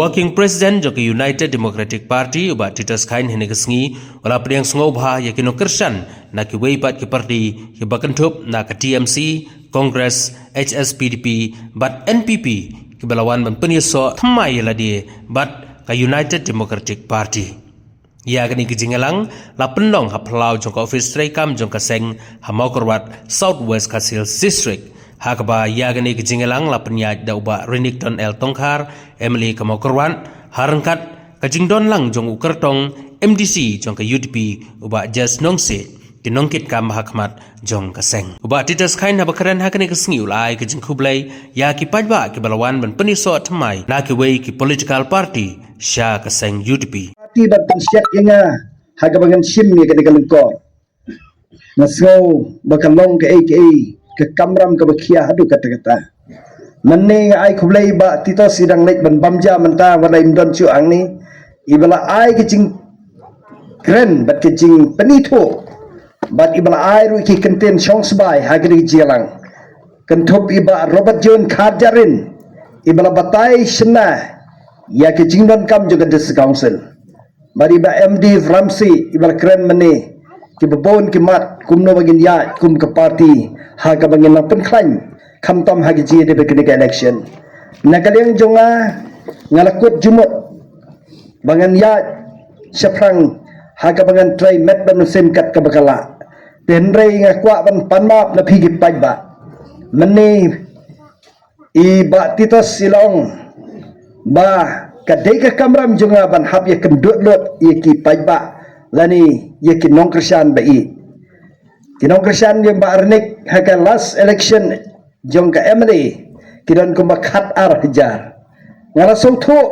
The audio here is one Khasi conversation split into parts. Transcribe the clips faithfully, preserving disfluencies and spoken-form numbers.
Working President jong ka United Democratic Party u Bah Titus Chyne hynne ka sngi u la pdiang sngewbha ïa ki nongkyrshan na kiwei pat ki parti kiba kynthup na ka T M C, Congress, H S P D P bad N P P kiba la wan ban pynïasoh thymmai ïa lade bad ka United Democratic Party. Ïa kane ka jingïalang la pynlong ha phyllaw jong ka ophis treikam jong ka seng ha Mawkyrwat, South West Khasi Hills District. Ha kaba ïa kane ka jingïalang la pynïaid da u Bah Renikton L Tongkhar, M L A ka Mawkyrwat, ha ryngkat ka jingdon lang jong u kyrtong M D C jong ka U D P u Bah Jes Nongsiej, ki nongkitkam ha khmat jong ka seng. U Bah Titus Chyne haba kren ha kane ka sngi u la ai ka jingkhublei ïa ki paidbah kiba la wan ban pynïasoh thymmai na kiwei ki political party sha ka seng U D P. Party ban pynshit ïa nga ha kaba ngan shim ïa kane ka lyngkor. Nga sngew ba ka long kaei kaei ka kamram kaba khia haduh katta katta. Mynne nga ai khublei Bah Titus, i dang leit ban bam ja mynta, wat la im don shuh hangne. Iba la ai ka jingkren bad ka jingpynithuh bad iba la ai ruh ki kyntien shongsbai ha kane ka jingïalang. Kynthup i Bah Robert John Kharjahrin, iba la batai shynna ïa ka jingdonkam jong ka District Council. Bad i Bah M D Ramsey, iba la kren mynne, kiba bun ki mat kumno ba ngin ïaid kum ka party ha kaba ngin nang pynkhlaiñ khamtam ha ka jingïadei bad kane ka election. Na ka liang jong nga, nga la kut jingmut ba ngan ïaid shaphrang ha kaba ngan trei met bad mynsiem kat kaba ka lah. Te hynrei nga kwah ban pan map na phi ki paidbah. Mynne i Bah Titus i la ong ba ka dei ka kamram jong nga ban hap ïakynduh lut ïa ki paidbah lane ïa ki nongkyrshan ba ïeit. Ki nongkyrshan jong Bah Renik ha ka last election jong ka M L A ki don kumba khat ar hajar. Nga la sngewthuh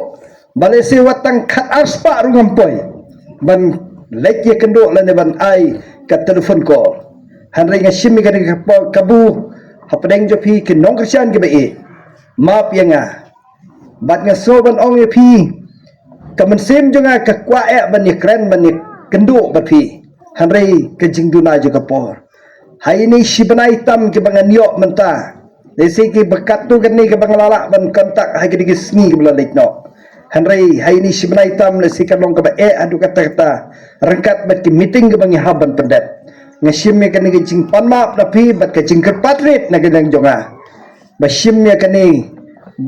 ba lehse wat tang khat ar spah ruh ngam poi ban leit ïakynduh lane ban ai ka telephone call. Hynrei nga shim ïa kane ka po-, kabu hapdeng jong phi ki nongkyrshan kiba ïeit. Map ïa nga. Bad nga sngew ban ong ïa phi, ka mynsiem jong nga ka kwah eh ban ïakren ban ïakynduh bad phi. Hynrei ka jingduna jong ka por. Ha ine shi bnai tam kiba ngan ïoh mynta, lehse kiba katto katne kiba nga la lah ban kontak ha kine ki sngi kiba la leit noh. Hynrei ha ine shi bnai tam lehse ka long kaba eh haduh katta katta ryngkat bad ki meeting kiba ngi hap ban pyndep. Nga shim ïa kane ka jingpan map na phi bad ka jingkyrpad rit na ka liang jong nga ba shim ïa kane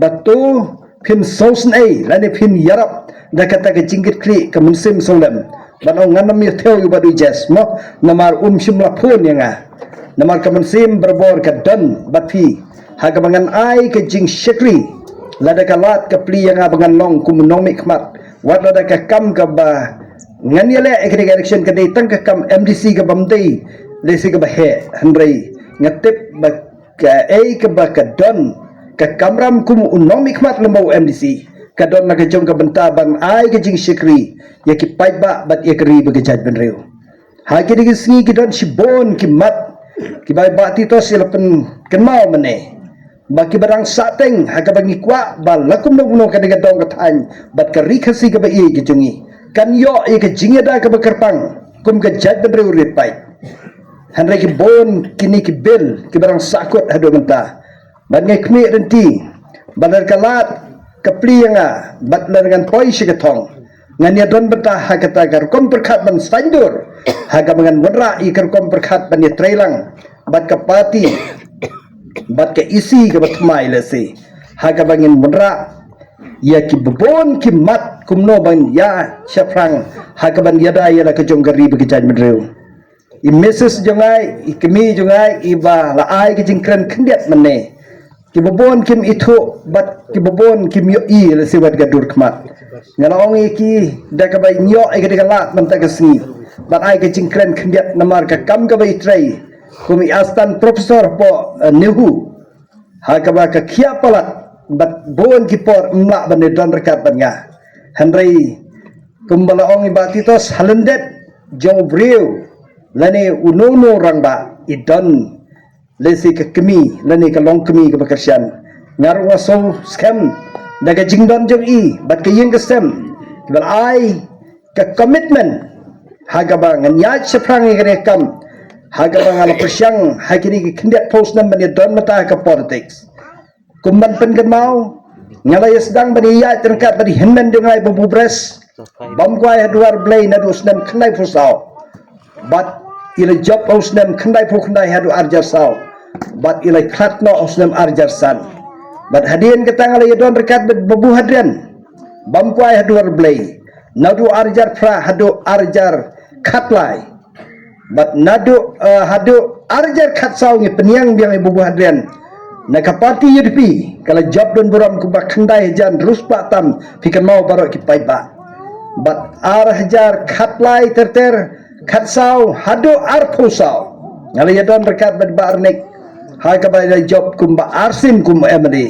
ba to phin sngewsynei lane phin ïarap da kata ka jingkitkhlieh ka mynsiem sngewlem. Ban ong ngan ym ïa thew ïa u Bah Duh Jes mo, namar um shym la phone ïa nga. Namar ka mynsiem barabor ka don bad phi ha kaba ngan ai ka jingshakri lada ka lad ka plie ïa nga ba ngan long kum u nongmihkhmat. Wat lada ka kam kaba ngan ïaleh ïa kane ka election ka dei tang ka kam M D C kaba ym dei lehse kaba heh, hynrei nga tip ba kaei kaba ka don ka kamram kum u nongmihkhmat lem bad u M D C ka don na ka jong ka bynta ban ai ka jingshakri ïa ki paidbah bad ïa ka ri bad ka jaitbynriew. Ha kine ki sngi ki don shibun ki mat kiba i Bah Titus i la pynkynmaw mynne ba kiba dang sahteng ha kaba ngi kwah ba la kumno kumno kane ka dong ka thaiñ bad ka ri Khasi kaba ïeit ka jong ngi kan ïoh ïa ka jingïada kaba kyrpang kum ka jaitbynriew rit paid. Hynrei ki bun kine ki bill kiba dang sahkut haduh mynta. Bad nga khmih ryntih ba lada ka lad ka plie ïa nga bad lada ngan poi sha ka thong, ngan ïadon bynta ha kata ka rukom pyrkhat ban saiñdur ha kaba ngan wanrah ïa ka rukom pyrkhat ban ïatreilang bad ka party bad ka E C kaba thymmai lehse ha kaba ngin wanrah ïa kiba bun ki mat kumno ban ïa shaphrang ha kaban ïada ïa la ka jong ka ri bad ka jaitbynriew. I Missus jong nga, i kmie jong nga iba la ai ka jingkren khyndiat mynne, kiba bun kim ithuh bad kiba bun kim ïohi lehse wat ka dur khmat. Nga la ong ïa ki da kaba ïoh ïa ka da ka lad mynta ka sngi ban ai ka jingkren khyndiat namar ka kam kaba i trei kum i assistant professor hapoh, eh, NEHU. Ha kaba ka khia palat bad bun ki por ym lah ban ïadon ryngkat bad nga. Hynrei kumba la ong i Bah Titus, ha lyndet jong u briew lane uno uno rangbah i don lehse ka kmie lane ka longkmie kaba kyrshan. Nga ruh nga sngewskhem da ka jingdon jong i bad ka ïing ka sem kiba la ai ka commitment ha kaba ngan ïaid shaphrang ïa kane ka kam ha kaba nga la pyrshang ha kine ki khyndiat phew snem ban ïadon mynta ha ka politics. Kum ban pynkynmaw, Nga la ïa sdang ban ïa ïaid ryngkat bad i hynmen jong nga i Babu Bres bam kwai ha duar Blei naduh u snem khyndaiphew saw. Bad i la jop ha u snem khyndaiphew khyndai haduh arhajar saw. Bad i la khlad noh ha u snem arhajar san. Bad hadien kata nga la ïa don ryngkat bad Babu Hadrian bam kwai ha duar Blei naduh arhajar phra haduh arhajar khatlai. Bad naduh, eh, haduh arhajar khatsaw ngi pynïang biang ïa Babu Hadrian na ka parti U D P. Ka la jop don burom kumba khyndai hajar hynriew spah tam, phi kynmaw baroh ki paidbah. Bad arhajar khatlai ter ter, khatsaw haduh arphew saw, nga la ïa don ryngkat bad Bah Arnik ha kaba la jop kumba arsien kum M L A.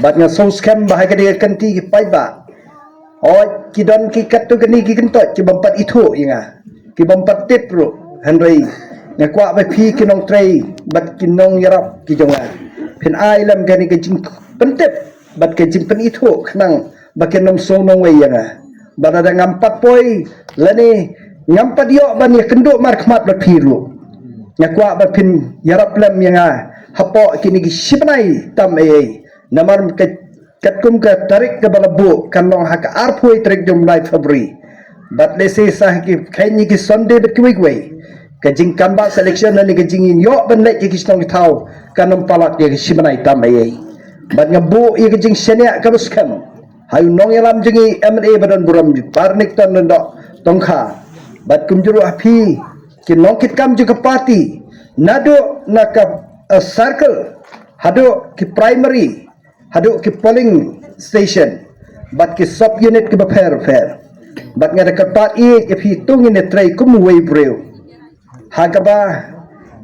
Bad nga sngewskhem ba ha kane ka kynti ki paidbah, hooid, ki don ki katto katne ki kyntoit ki bym pat ithuh ïa nga, ki bym pat tip ruh, hynrei nga kwah ba phi ki nongtrei bad ki nongïarap ki jong nga, phin ai lem kane ka jingpyntip bad ka jingpynithuh khnang ba kin ym sngew nongwei ïa nga. Bad lada ngam pat poi lane ngam pat ïoh ban ïakynduh markhmat bad phi ruh, nga kwah ba phin ïarap lem ïa nga hapoh kine ki shibnai tam eiei. Namar ka, katkum ka tarik kaba la buh kan long ha ka arphew tarik jong u bnai February. Bad lehse sa ha ki kine ki Sunday bad kiwei kiwei, ka jingcanvass election lane ka jingïoh ban leit ïa ki shnong ki thaw kan ym palat ïa ka shibnai tam eiei. Bad nga buh ïa ka jingshaniah kaba skhem ha u nongïalam jong ngi M L A ba don burom, Bah Arnik Tandon Doh Tongkha. Bad kumjuh ruh ha phi ki nongkitkam jong ka parti, naduh na ka, eh, circle haduh ki primary, haduh ki polling station, bad ki sub unit kiba pher pher. Bad nga da kyrpad ïa phi, to ngin ïatrei kum uwei u briew. Ha kaba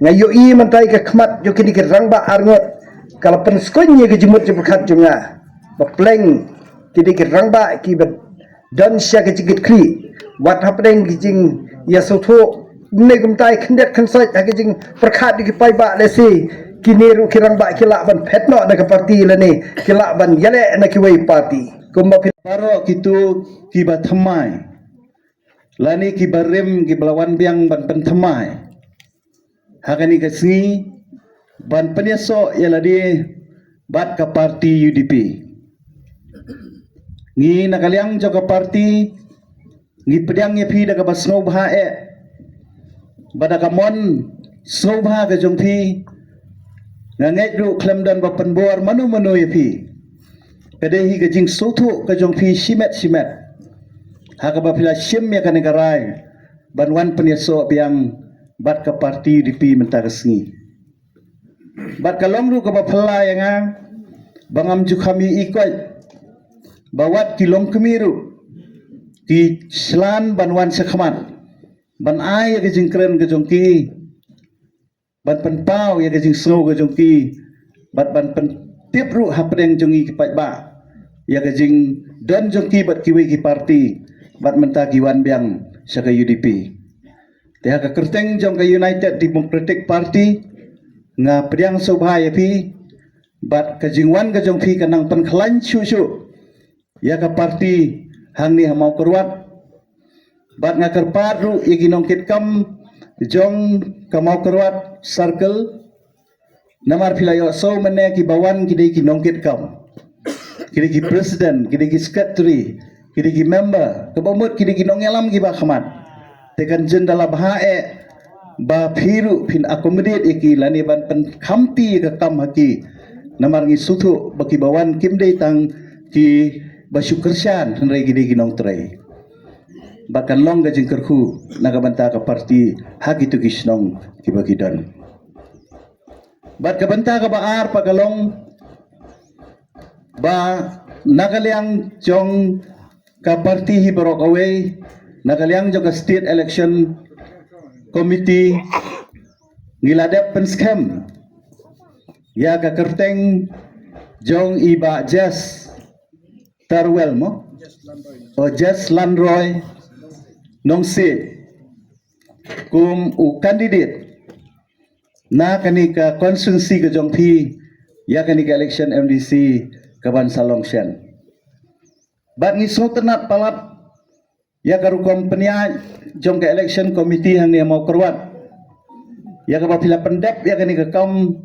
nga ïohi mynta ïa ka khmat jong kine ki rangbah arngut ka la pynskhem ïa ka jingmut jingpyrkhat jong nga ba pleng kine ki rangbah kiba don sha ka jingkitkhlieh. Wat hapdeng ki jingïasngewthuh ne kumta khyndiat khynsoit ha ka jingpyrkhat ïa ki paidbah, lehse kine ruh ki rangbah ki lah ban phet noh na ka parti lane ki lah ban ïaleh na kiwei parti. Kumba phi baroh kito kiba thymmai lane kiba rim kiba la wan biang ban pynthymmai ha kane ka sngi ban pynïasoh ïa lade bad ka parti U D P. Ngi na ka liang jong ka parti ngi pdiang ïa phi da kaba sngewbha eh, bad da ka mon sngewbha ka jong phi. Nga ngeit ruh khlem don ba pynbor mano mano ïa phi, ka dei hi ka jingsngewthuh ka jong phi shimet shimet ha kaba phi la shim ïa kane ka rai ban wan pynïasoh biang bad ka parti U D P mynta ka sngi. Bad ka long ruh kaba phylla ïa nga ba ngam ju kham ïohi koit ba wat ki longkmie ruh ki shlur ban wan shakhmat ban ai ïa ka jingkren ka jong ki, ban pynpaw ïa ka jingsngew ka jong ki, bad ban pyntip ruh hapdeng jong ngi ki paidbah ïa ka jingdon jong ki bad kiwei ki parti, bad mynta ki wan biang sha ka U D P. Te ha ka kyrteng jong ka United Democratic Party, nga pdiang sngewbha ïa phi, bad ka jingwan ka jong phi ka nang pynkhlaiñ shuh shuh ïa ka parti hangne ha Mawkyrwat. Bad nga kyrpad ruh ïa ki nongkitkam jong ka Mawkyrwat Circle, namar phi la ïohsngew mynne kiba wan ki dei ki nongkitkam, ki dei ki president, ki dei ki secretary, ki dei ki member, kaba mut ki dei ki nongïalam kiba khmat. Te kan jin da la bha eh ba phi ruh phin accommodate ïa ki lane ban pynkhamti ïa ka kam ha ki. Namar ngi sngewthuh ba kiba wan kim dei tang kiba shu kyrshan, hynrei ki dei ki nongtrei. Bad kan long ka jingkyrkhu na ka bynta ka parti ha kito ki shnong kiba ki don. Bad ka bynta kaba ar pat ka long ba na ka liang jong ka parti hi baroh kawei, na ka liang jong ka State Election Committee, ngi la dep pynskhem ïa ka kyrteng jong i Bah Jes Tarwel mo, o Jes Lanroy Nongsiej, kum u candidate na kane ka constituency ka jong phi ïa kane ka election M D C kaban sa long shen. Bad ngi sngewtynnat palat ïa ka rukom pynïaid jong ka election committee hangne ha Mawkyrwat, ïa kaba phi la pyndep ïa kane ka kam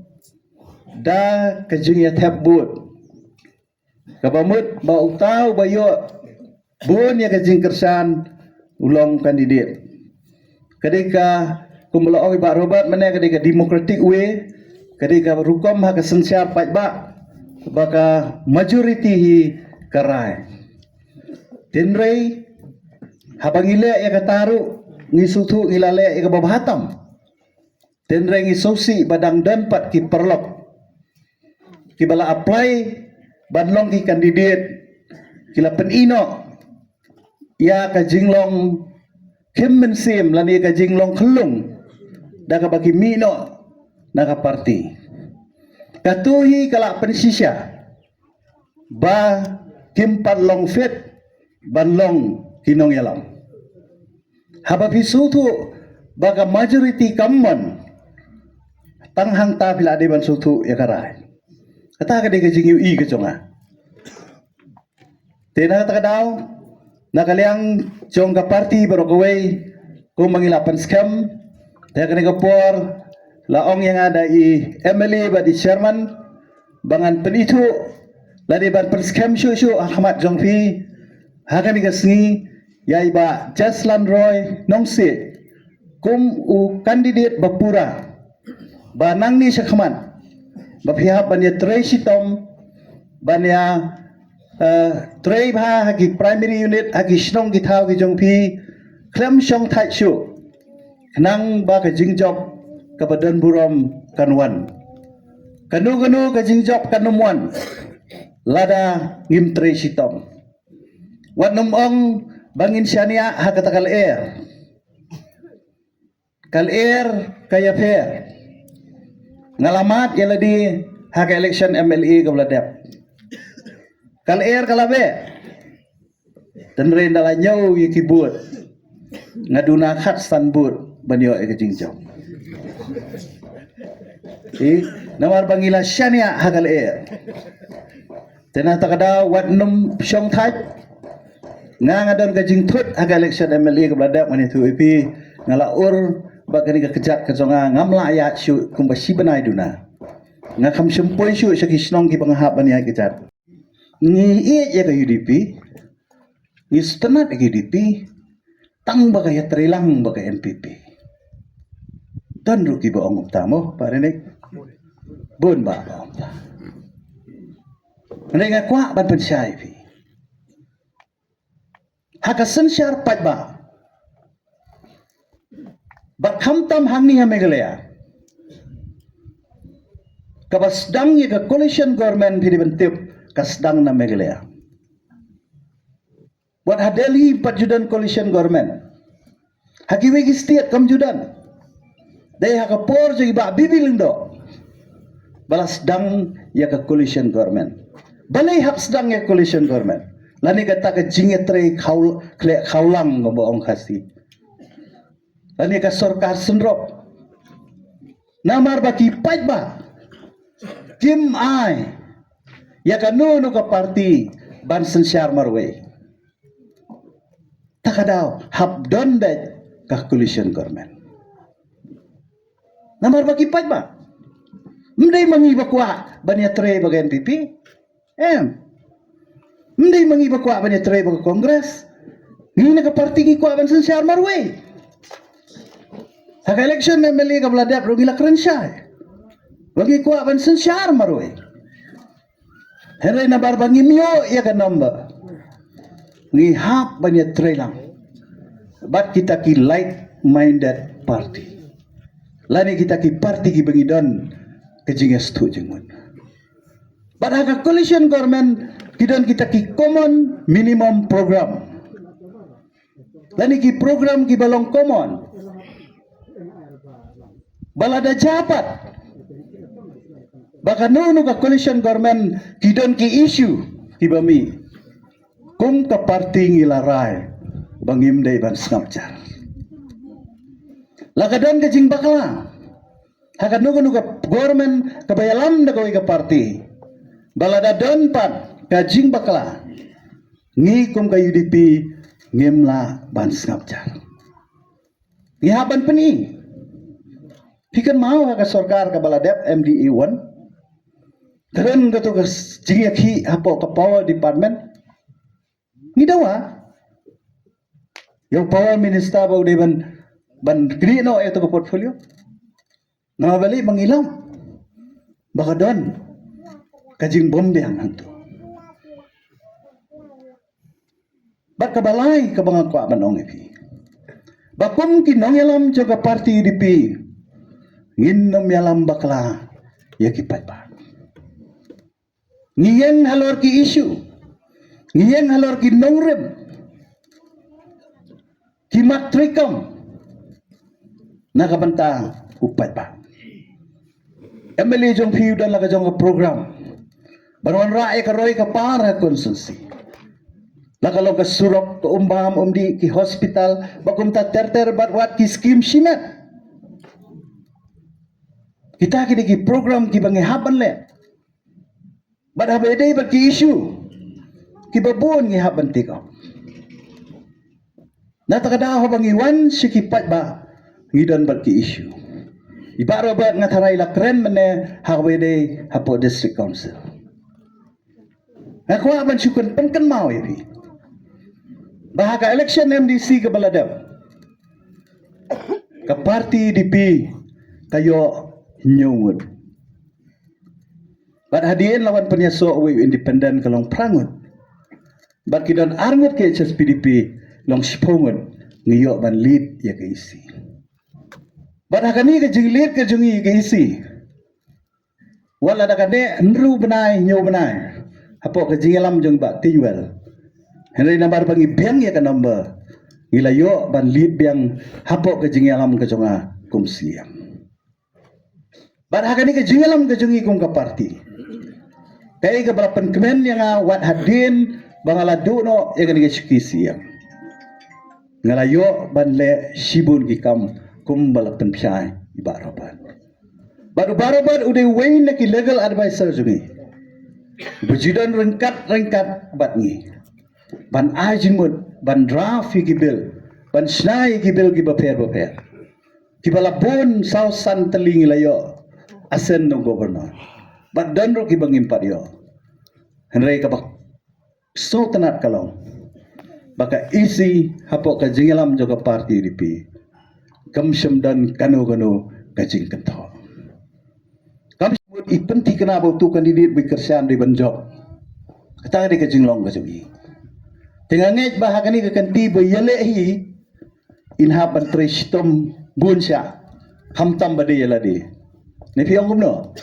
da ka jingïathep vote. Kaba mut ba uta uba ïoh bun ïa ka jingkyrshan u long candidate. Ka dei ka, kumba la ong i Bah Robert mynne, ka dei ka democratic way, ka dei ka rukom ha ka synshar paidbah ba ka majority hi ka rai. Hynrei haba ngi leh ïa kata ruh ngi sngewthuh ngi la leh ïa kaba bha tam. Hynrei ngi sngewsih ba dang don pat ki paralok kiba la apply ban long ki candidate, ki la pyni noh ïa ka jinglong khim mynsiem lane ka jinglong khyllung da kaba ki mih noh na ka party. Kato hi ka la pynshisha ba kim pat long fit ban long ki nongïalam. Haba phi sngewthuh ba ka majority kam mon, tang hangta phi la dei ban sngewthuh ïa ka rai. Kata ka dei ka jingïohi ka jong nga. Te na kata ka daw, na ka liang jong ka party baroh kawei, kumba ngi la pynskhem, te kane ka por la ong ïa nga da i M L A bad i chairman ba ngan pynithuh lane ban pynskhem shuh shuh ha khmat jong phi ha kane ka sngi ïa i Bah Jaslan Roy Nongsiej kum u candidate ba pura, ba nangne shakhmat ba phi hap ban ïatrei shitom ban ïa, eh, trei bha ha ki primary unit, ha ki shnong ki thaw ki jong phi, khlem shongthait shuh, khnang ba ka jingjop kaba don burom kan wan. Kano kano ka jingjop kan ym wan lada ngim trei shitom. Wat nym ong ba ngin shaniah ha kata ka lyer. Ka lyer ka ïapher. Nga la mad ïa lade ha ka election M L A kaba la dep. Ka lyer ka la beh. Hynrei ynda la ñiew ïa ki vote, nga duna khatsan vote ban ïoh ïa ka jingjop. Namar ba ngi la shaniah ha ka lyer. Te na kata ka daw wat nym shongthait. Nga, nga don ka jingthut ha ka election M L A kaba la dep, ngan ïathuh ïa phi. Nga la ur ba kane ka kjat ka jong nga ngam lah ïaid shuh kumba shi bnai duna. Nga kham shym poi shuh sha ki shnong kiba nga hap ban ïaid kjat. Ngi ïeit ïa ka U D P, ngi sngewtynnat ïa ka U D P, tang ba ka ïatrei lang bad ka N P P. Don ruh kiba ong kumta mo, Bah Renik? Bun ba ong kumta. Hynrei nga kwah ban pynshai ïa phi. Ha ka synshar paidbah, bad khamtam hangne ha Meghalaya, kaba sdang ïa ka coalition government, phi dei ban tip, ka sdang na Meghalaya. Wat ha Delhi pat ju don coalition government. Ha kiwei ki state kam ju don. Dei ha ka por jong i Bah B B Lyngdoh ba la sdang ïa ka coalition government. Balei hap sdang ïa ka coalition government? Lane kata ka jingïatrei khaw-, khleh khawlang, kumba ong Khasi. Lane ka sorkar synrop. Namar ba ki paidbah kim ai ïa kano kano ka party ban synshar marwei. Ta ka daw hap don beit ka coalition government. Namar ba ki paidbah, ym dei ma ngi ba kwah ban ïatrei bad ka N P P. Em. Ym dei ma ngi ba kwah ban ïatrei bad ka Congress. Ngi na ka party ngi kwah ban synshar marwei. Ha ka election M L A kaba la dep ruh ngi la kren shai ba ngi kwah ban synshar marwei. Hynrei namar ba ngim ïoh ïa ka number, ngi hap ban ïatrei lang bad kita ki like-minded party, lane kita ki party kiba ngi don ka jingïasngewthuh jingmut. Bad ha ka coalition government ki don kita ki common minimum program, lane ki program kiba long common. Ba lada jia pat ba kano kano ka coalition government ki don ki issue kiba mih, kum ka party ngi la rai ba ngim dei ban sngap jar. La ka don ka jingbakla ha kano kano ka government kaba ïalam da kawei ka party, ba lada don pat ka jingbakla, ngi kum ka U D P ngim lah ban sngap jar. Ngi hap ban pyni. Phi kynmaw ha ka sorkar kaba la dep M D A one, Ka don kato ka jingïakhih hapoh ka power department. Ngi dawa ïa u power minister ba u dei ban, ban knieh noh ïa kato ka portfolio. Namar balei? Ba ngi long ba ka don ka jingbymbiang hangto. Bad kaba lai kaba nga kwah ban ong ïa phi, ba kum ki nongïalam jong ka party U D P, ngin nym ïalam bakla ïa ki paidbah. Ngi ïeng halor ki issue, ngi ïeng halor ki nongrim, ki mat treikam na ka bynta u paidbah. M L A jong phi u don la ka jong ka program ban wanrah ïa ka roi ka par ha constituency. La ka long ka surok, ka umbam umdih, ki hospital, ba kumta ter ter, bad wat ki skim shimet. Kita ki dei ki program kiba ngi hap ban leh. Bad haba ïadei bad ki issue kiba bun ngi hap ban take up. Na kata ka daw haba ngi wan sha ki paidbah ngi don bad ki issue. I Bah Robert nga tharai la kren mynne haba ïadei hapoh District Council. Nga kwah ban shu pynkynmaw ïa phi ba ha ka election M D C kaba la dep, ka party U D P ka ïoh hynñiew ngut. Bad hadien la wan pynïasoh uwei u independent ka long phra ngut. Bad ki don ar ngut ka H S P D P, long shiphew ngut ngi ïoh ban lead ïa ka E C. Bad ha kane ka jinglead ka jong ngi ka E C, wat la da ka dei hynriew bnai hynñiew bnai hapoh ka jingïalam jong Bah Tynwell, hynrei namar ba ngi biang ïa ka number, ngi la ïoh ban lead biang hapoh ka jingïalam ka jong nga kum C E M. Bad ha kane ka jingïalam ka jong ngi kum ka party, kaei kaba la pynkmen ïa nga wat hadien ba nga la duh noh ïa kane ka shuki C E M, nga la ïoh ban leh shibun ki kam kumba la pynshai i Bah Robert. Bad u Bah Robert u dei uwei na ki legal advisor jong ngi ba ju don ryngkat ryngkat bad ngi ban ai jingmut, ban draft ïa ki bill, ban shna ïa ki bill kiba pher bapher. Kiba la bun, saw san tylli ngi la ïoh assent na u governor. Bad don ruh kiba ngim pat ïoh. Hynrei kaba sngewtynnat ka long ba ka E C hapoh ka jingïalam jong ka party U D P kam shym don kano kano ka jingkynthoh. Kam shym mut i pynthikna ba uto u candidate ba i kyrshan dei ban jop. Kata ka dei ka jinglong ka jong i. Te nga ngeit ba ha kane ka kynti ba ïaleh hi, in hap ban trei shitom bun sha, khamtam ba dei ïa lade. Ne phi ong kumno?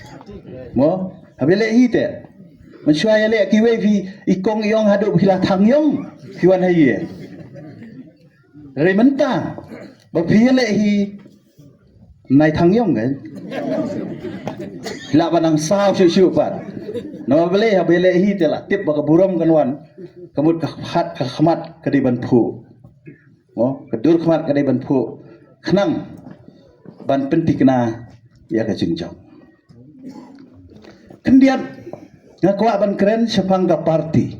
Mo, haba ïaleh hi te, mynshuwa ïaleh kiwei phi, i kong i ong haduh phi la thang ïong phi wan ha ïing. Hynrei mynta ba phi ïaleh hi, nai thang ïong kan, lah ban nang saw shuh shuh pat. Namar balei? Haba ïaleh hi te la tip ba ka burom kan wan, ka mut ka khat ka khmat ka dei ban phuh. Mo, ka dur khmat ka dei ban phuh khnang ban pynthikna ïa ka jingjop. Khyndiat, nga kwah ban kren shaphang ka party.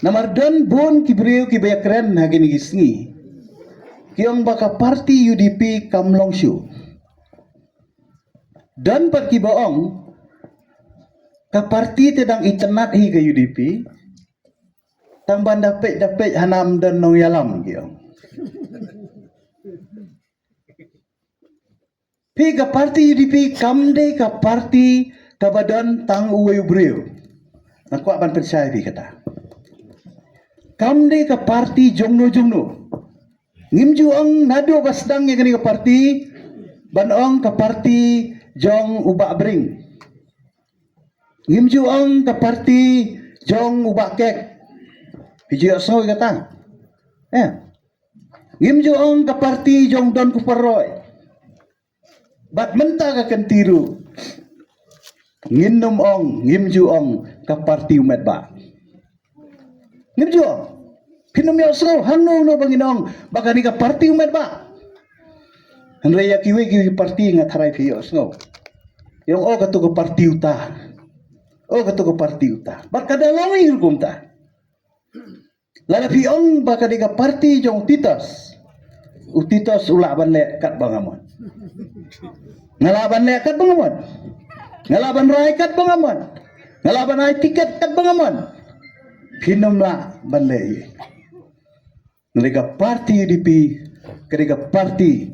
Namar don bun ki briew kiba ïakren ha kine ki sngi, ki ong ba ka party U D P kam long shuh. Don pat kiba ong ka party te dang itynnad hi ka U D P, tang ban da peit da peit hangne ym don nongïalam, ki ong. Phi, ka party U D P kam dei ka party kaba don tang uwei u briew. Nga kwah ban pynshai phi kata. Kam dei ka party jongno jongno. Ngim ju ong naduh ba sdang ïa kane ka party ban ong ka party jong u Bah Bring. Ngim ju ong ka party jong u Bah Kek. Phi ju ïohsngew ïa kata? Eh. Ngim ju ong ka party jong Don Kupar Roy. Bad mynta ka kynti ruh ngin nym ong, ngim ju ong ka party u Metbah. Ngim ju ong. Phin nym ïohsngew hangno hangno ba ngin ong ba kane ka party u Metbah. Hynrei ïa kiwei kiwei ki party nga tharai phi ïohsngew. Ïa ong, oh, kato ka party uta. Oh, kato ka party uta. Bad ka da long hi ruh kumta. Lada phi ong ba ka dei ka party jong u Titos, u Titos u lah ban leh katba nga mon. Nga lah ban leh katba nga mon. Nga lah ban rai katba nga mon. Nga lah ban ai tiket katba nga mon. Phin ym lah ban leh ei. Nga leh ka party U D P, ka dei ka party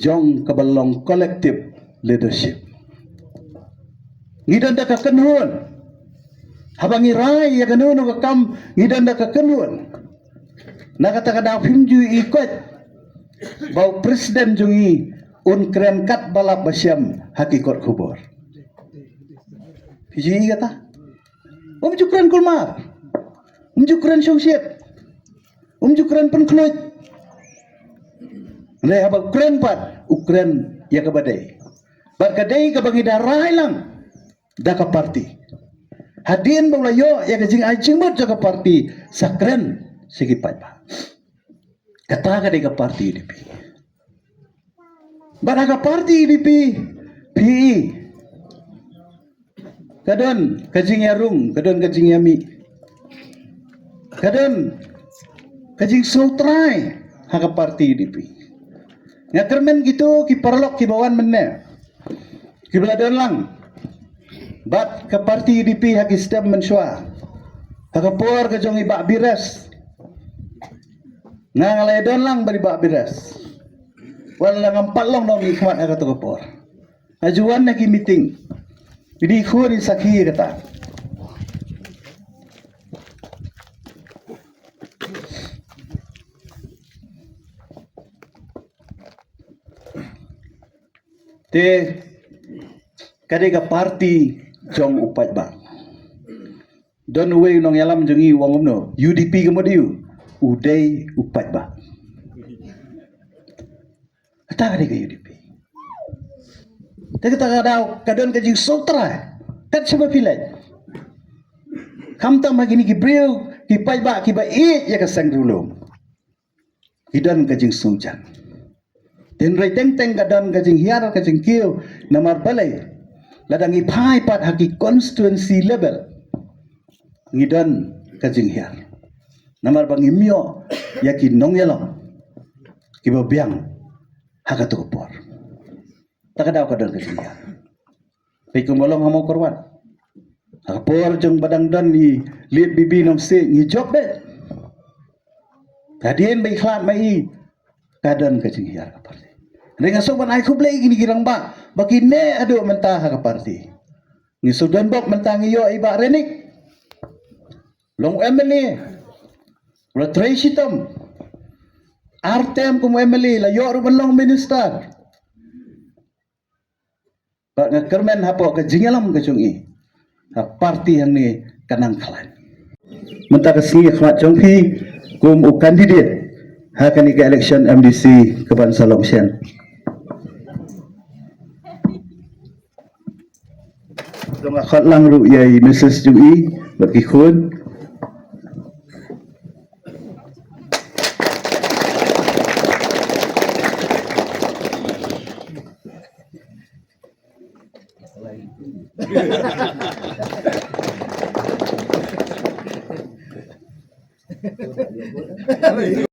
jong kaba long collective leadership. Ngi don da ka kynhun. Haba ngi rai ïa kano kano ka kam, ngi don da ka kynhun. Na kata ka daw phim ju ïohi koit ba u president jong ngi un kren katba lap ba shem ha ki kot khubor. Phi ju ïohi kata? Um ju kren kulmar. Um ju kren shongshit. Um ju kren pynkhluit. Hynrei haba u kren pat, u kren ïa kaba dei. Bad ka dei kaba ngi da rai lang da ka party. Hadien ba u la ïoh ïa ka jingai jingmut jong ka party, sa kren sha ki paidbah. Kata ka dei ka party U D P. Bad ha ka party U D P, phi, ka don ka jingïarung, ka don ka jingïamih, ka don ka jingsngewtrai ha ka party U D P. Nga kyrmen kito ki paralok kiba wan mynne, kiba la don lang bad ka party U D P ha ki step mynshuwa. Ha ka por ka jong i Bah Bires, nga, nga la ïadon lang bad i Bah Bires. Wat la ngam pat long noh mihkhmat ha kato ka por. Nga ju wan na ki meeting. Phi dei khun, i sakhi ïa kata. Te ka dei ka party jong u paidbah. Don uwei u nongïalam jong ngi u ong kumno, U D P ka mut aïu? U dei u paidbah. Kata ka dei ka U D P. Te kata ka daw ka don ka jingsngewtrai. Kat shaba phi leit, khamtam ha kine ki briew ki paidbah kiba ïeit ïa ka seng riewlum, ki don ka jingsngewjan. Te hynrei teng teng ka don ka jinghiar ka jingkiew, namar balei? Lada ngi phai pat ha ki constituency level, ngi don ka jinghiar. Namar ba ngim ïoh ïa ki nongïalam kiba biang ha kato ka por. Ta ka daw ka don ka jinghiar. Peit kumba long ha Mawkyrwat. Ha ka por jong ba dang don i Late B B Nongsiej ngi jop beit. Hadien ba i khlad ma i, ka don ka jinghiar ka party. Hynrei nga sngewbha ban ai khublei ïa kine ki rangbah ba kine haduh mynta ha ka party. Ngi sngewdon bok mynta ngi ïoh i Bah Renik long M L A. U la trei shitom. Ar term kum M L A, la ïoh ruh ban long minister. Bad nga kyrmen hapoh ka jingïalam ka jong i, ka party hangne ka nang khlaiñ. Mynta ka sngi ha khmat jong phi kum u candidate ha kane ka election M D C kaban sa long shen. Jong nga khot lang ruh ïa i Missus jong i bad ki khun.